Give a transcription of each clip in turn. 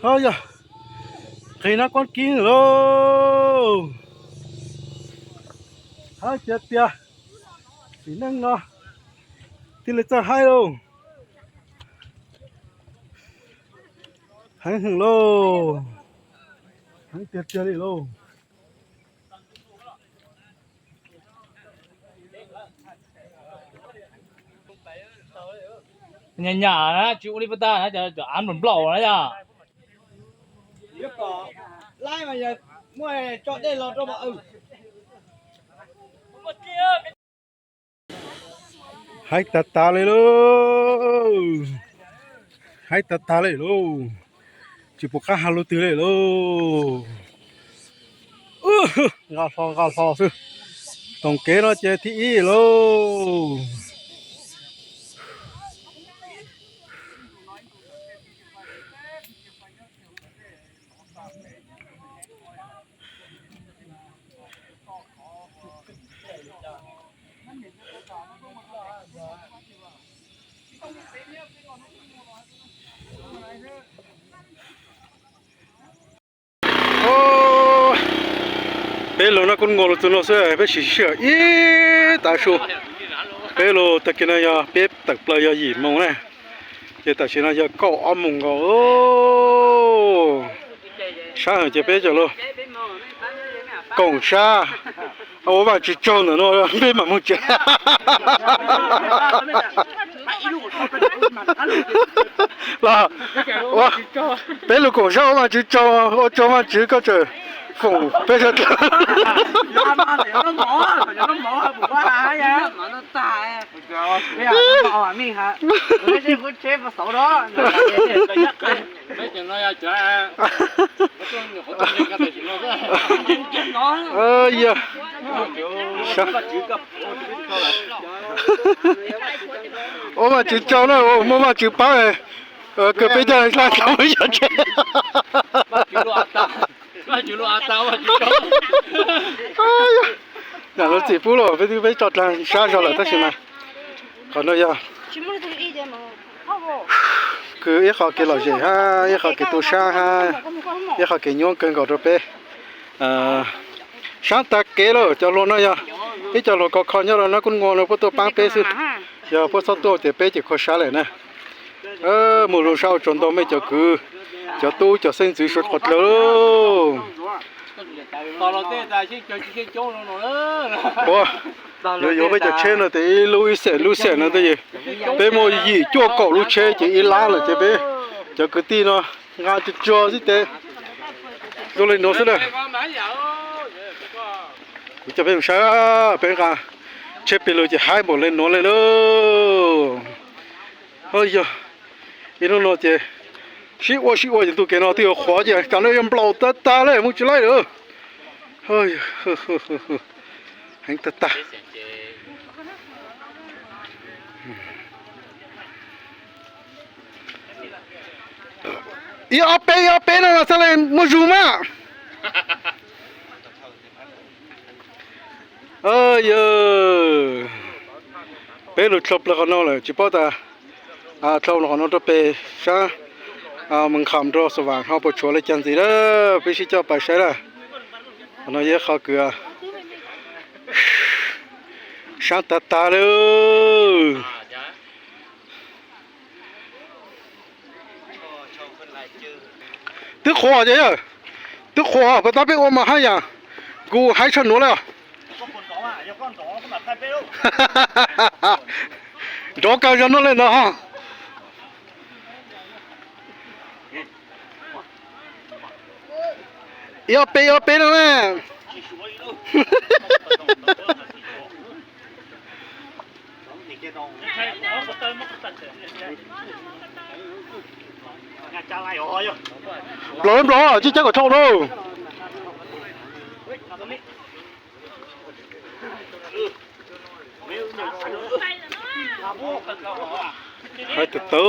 Ho yog, qhib nab kuab kib lauj. Hab tias tias, txiv neej no thiaj li txawj haib lauj. Heev heev lauj. Heev tiag tiag li lauj. Nyam nyam na, tsis ua li puas tag na, cov av nplaum nplaum na yog. Haib tag tag li lauj. Haib tag tag li lauj. Tsis pom qab hais lus twg li lauj. Nqa hlo nqa hlo xwb. Toom kev no ces thib ib lauj. Peb lug noj kub nkuas lug txug no xwb, peb sim sij hawm ib tav su. Peb lug tag kis no yog peb tawm plaws yog yim moos na, ces tam sim no yog kaum ob moos nkaus. Sab heev ces peb cov lug koom sab ua Vaajtswv tsaug ntawm no peb mam moog tsev. Los, peb lug koom sab ua Vaajtswv tsaug, ua tsaug Vaajtswv koj tseem foom peb sawv dlawg. Yog, ua Vaajtswv tsaug na, muaj Vaajtswv paab, kws peb coj laj tau yog tsev. Yam lub txim pub los peb twb peb tso dlaag sab zog lawm tab sis mas qhov no yog kws ib qho kev lom zem hab ib qho kev tu sab hab ib qho kev nyuaj kawg nkaus rau peb. Sab tag kev lawm, cov hluas no yog ib co hluas khov kho nyob rau nab kub nkuas no puab tuaj paab peb xwb, yog puab txhob tuaj ces peb ces kho sab lawm na. Moog lug sab ua tsaug ntau mej cov kwv, cov tub cov xeeb ntxwv suav qhov dlawg lauj. Ua, yuav yuav peb cov tsheb no tes ib lub ib xeem lub xeem no tes, peb muaj yim cuaj kaum lub tsheb ces ib lab lawm ces peb cov kwv tij no nqa tsuag tsuag xwb tes zoo le nuav xwb na. Kuv coj peb mus saib, peb nqa tsheb peg lug ces haib npaum le nuav le lauj. Yog ib hnub no ces sib ua sib ua ces ntu kev no twb yuav qhuav ces tam no yuav nplaum tag tag le, moog tsis laib lawm. Heev tag tag. Ib ob peb ib ob peb no mas txhaj le muaj zug mas. Yog peb lug dlhau plaws qhov no lawm tsis paub tas dlhau qhov no rau peg sab Moos Kham rau Xa Vam ho puas tshuav le caag ntxiv na, peb sib coj pais saib na. Qhov no yog qhov kws sab tag tag le. Twb qhuav ces yog, twb qhuav puas tab peb ua mas hab yam, kuv haib tshaj nuav le. Nrov kawg zog nuav le no. Ib ob peb ib ob peb no na. Nplaum nplaum tsis cab kom tshau na. Haib tag tag,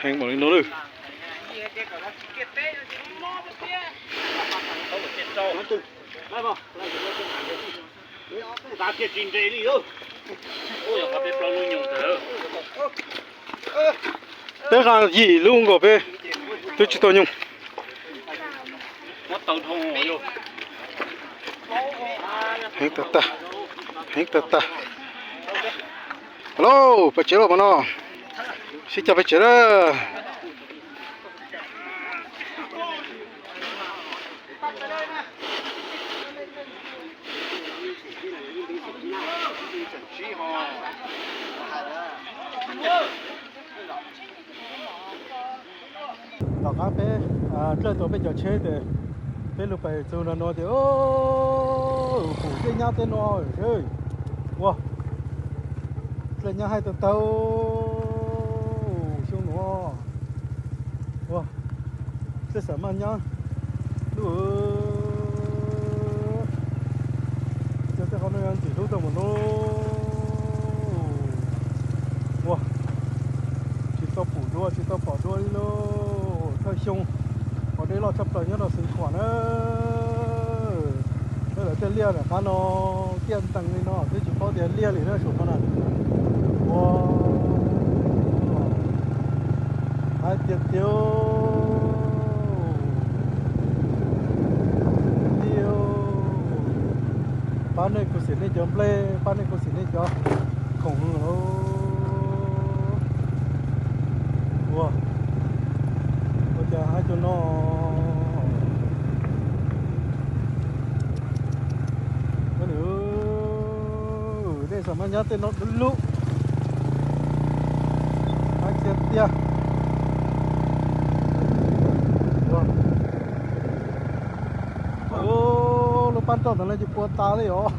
heev npaum li no lawm. Peb nqa yim lub nkaus peb. Twb tsis tau nyoo. Heev tag tag, heev tag tag. Lauj, peb tsev lauj mas no, sib cog peb tsev lawm. Tom qab peb dlawj tau peb cov tsheb ces peb lug pais txug no no ces pum dlej nyab tej no. Ua, dlej nyab haib tag tag xyoo nuav. Ua, dlej xam maj nyab lub. Cov tej qhov no yog ntxim hlub tau npaum no. Ua, tsis tau pum dua tsis tau pom dua li lauj. Thawj xyoo uas dej loj tshaj plaws nyob rau Xeev Khuam na. Lawv tej liaj nram qab no tiaj ntees li no twb tsis paub tias liaj li na saum no na. Ua, hais tias tiag, tiag, pab nej khuv xim nej cov nplej, pab nej khuv xim nej cov khoom lauj. Ua, ua cas hais cov no, dej xam maj nyab tej no dub lub, hais tias tiag. Lub pab nroj ntawd no ces puas tas li os.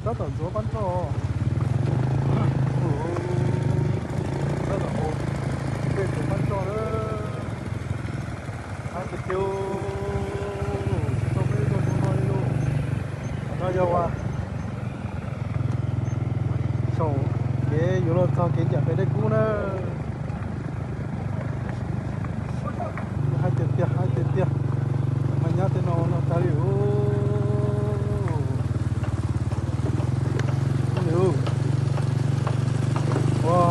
Tab tom ntxuav pab nroj. Tab tom ua peb tus pab nroj na. Hais tias tiag, tsis tau peb ib tug zoo no li lauj. Qhov no yog ua saum kev yuav luag txog kev ncaim pem dej kub na. Hais tias tiag, hais tias tiag, xam maj nyab tej no no tag li. Ua,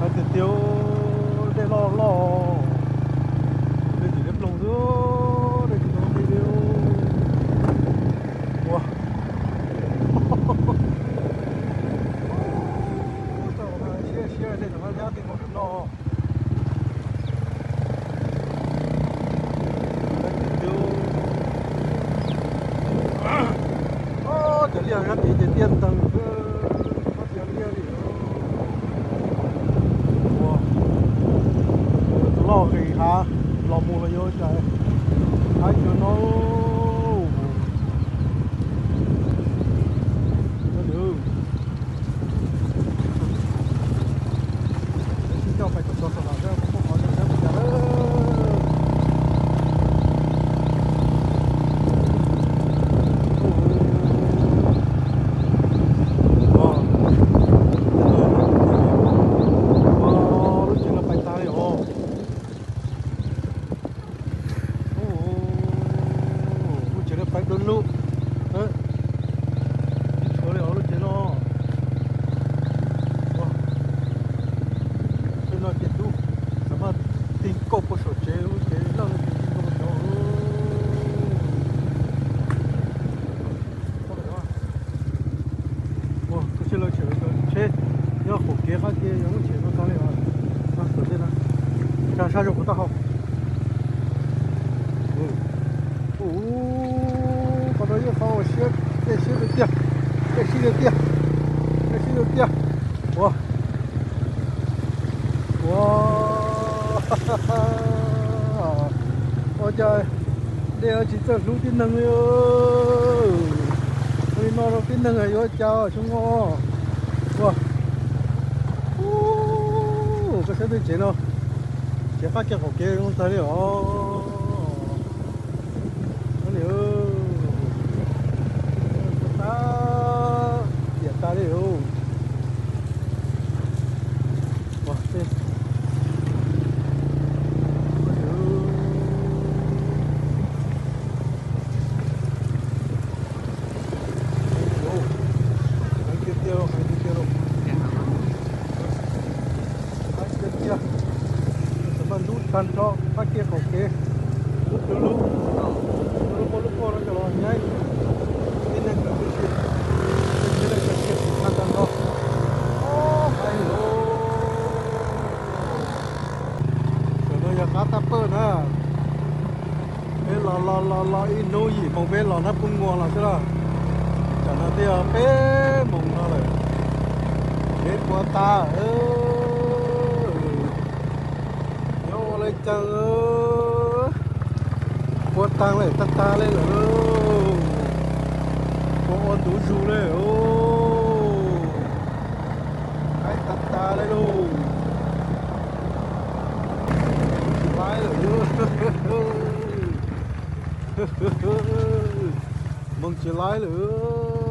hais tias tiag, dej loj loj, dej tsis dej ploog xwb, dej tsis tau dej li. Ua, siab siab dej xam maj nyab tej no no. Cov liaj sab tid ces tiaj ntees xwb, tsis muaj liaj li. Ua, tus loj nqis hav los mus los yuav cas haib cua no. Lub tsev no pais tag li os. Lub tsev no pais dua lub, tsis tshuav li os lub tsev no. Tej no ces tub xam maj tig kauj puag saum tsev, lub tsev loj no ces tig kauj puag saud. Ua, tus sij lawv tsheb nyob qaum kev qab kev yog lub tsev no tag li os. Sab zoo kuv taub hau. Ua, qhov no yeej qhov ua siab, dej siab tiag tiag, dej siab tiag tiag, dej siab tiag tiag. Ua, ua, ua cas dej tsis txawj hlub tib neeg li. Li no rau tib neeg yuav cas xyoo no. Ua, koj saib tej tsev no, tsev qab kev qaum kev zoo tag li os. Tiam tas li. Tag nrho qab kiag qaum kev, lub lub lub muaj lub phuaj no coj los nyaib, tib neeg kawm tib si, tib neeg kawm tib si tag nrho. Tam no yog qab tab pawj na, peb los los los los ib hnub yim moos peb los na pub nguas los xwb na. Tam no twb yog peb moos no lawm, peb puas tas. Nyob ua li cas, puas taag lawm, tag tag li lawm, puas ua ntuv zus li. Qaib tag tag li lauj, tsis laib lawm, moog tsis laib lawm.